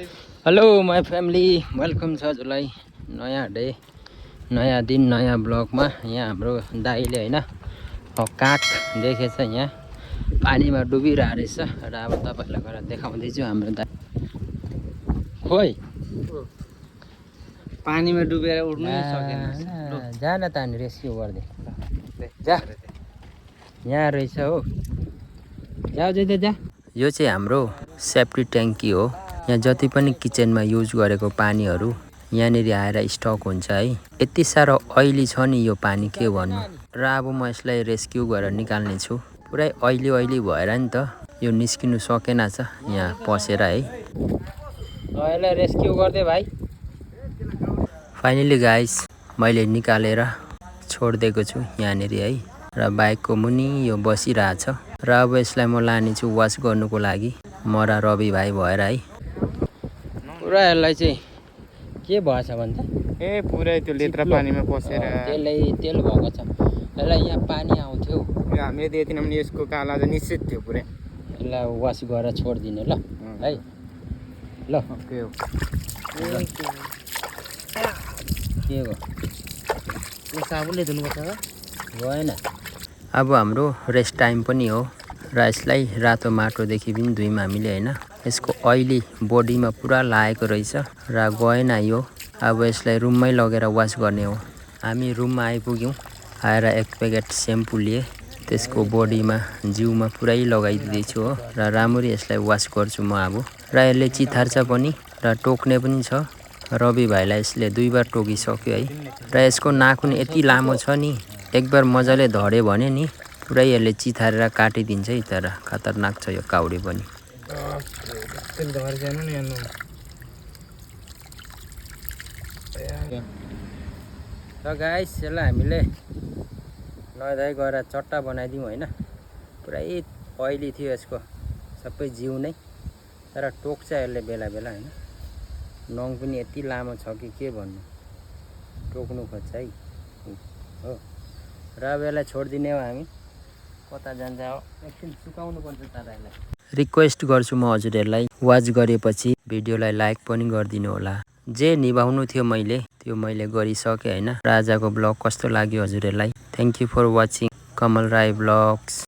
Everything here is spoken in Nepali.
हेलो माई फ्यामिली, वेलकम छ हजुरलाई नयाँ डे नयाँ दिन नयाँ ब्लगमा। यहाँ हाम्रो दाइले होइन काग देखेछ, यहाँ पानीमा डुबिरहेको रहेछ र अब तपाईँहरूलाई गएर देखाउँदैछु हाम्रो दाइ। खोइ पानीमा डुबेर उड्नै सकेन। जा न त अनि रेस्क्यु गरिदिए जा, यहाँ रहेछ हो, जा जहिले जा। यो चाहिँ हाम्रो सेफ्टी ट्याङ्की हो। यहाँ जति पनि किचनमा युज गरेको पानीहरू यहाँनिर आएर स्टक हुन्छ है। यति साह्रो ओइली छ नि यो पानी, के भन्नु। र अब म यसलाई रेस्क्यु गरेर निकाल्ने छु। पुरै ओइली भएर नि त यो निस्किनु सकेन छ यहाँ पसेर है। यसलाई रेस्क्यु गरिदिए भाइ। फाइनली गाइस, मैले निकालेर छोडिदिएको छु यहाँनिर है। र बाइकको मुनि यो बसिरहेछ र अब यसलाई म लानेछु वास गर्नुको लागि, म र रवि भाइ भएर है। पुरा यसलाई चाहिँ के भएछ भन्छ, पुरै त्यो लेत्रा पानीमा पसेर तेल भएको छ। यसलाई यहाँ पानी आउँथ्यो, हामीले दिएन भने यसको काला चाहिँ निश्चित थियो पुरै। यसलाई वास गरेर छोडिदिने ल है। ल ओके हो। के हो यो साबुनले धुनुपर्छ गएन। अब हाम्रो रेस्ट टाइम पनि हो र यसलाई रातो माटोदेखि पनि धुयौँ हामीले होइन। यसको ओइली बडीमा पुरा लागेको रहेछ र गएन यो। अब यसलाई रुममै लगेर वास गर्ने हो। हामी रुममा आइपुग्यौँ, आएर एक प्याकेट सेम्पू लिए, त्यसको बडीमा जिउमा पुरै लगाइदिँदैछु हो। र राम्ररी यसलाई वास गर्छु म अब। र यसले चिथार्छ पनि र टोक्ने पनि छ। रवि भाइलाई यसले 2 बार टोकिसक्यो है। र यसको नाखुन यति लामो छ नि, एक बार मजाले धर्यो भने नि पुरै यसले चिथारेर काटिदिन्छ है। तर खतरनाक छ यो काउडे पनि। र गाइस, यसलाई हामीले नुहाइ गएर चट्टा बनाइदिउँ होइन। पुरै ओइली थियो यसको सबै जिउ नै, तर टोक्छ यसले बेला बेला होइन। नङ पनि यति लामो छ कि के भन्नु, टोक्नु खोज्छ है हो। र अब यसलाई छोडिदिने हो हामी। कता जान्छ हो, एकछिन सुकाउनु पर्छ तर यसलाई। रिक्वेस्ट गर्छु म हजुरहरूलाई, वाच गरेपछि भिडियोलाई लाइक पनि गरिदिनु होला। जे निभाउनु थियो मैले त्यो मैले गरिसकेँ होइन। र आजको ब्लग कस्तो लाग्यो हजुरहरूलाई? Thank you for watching Kamal Rai blogs.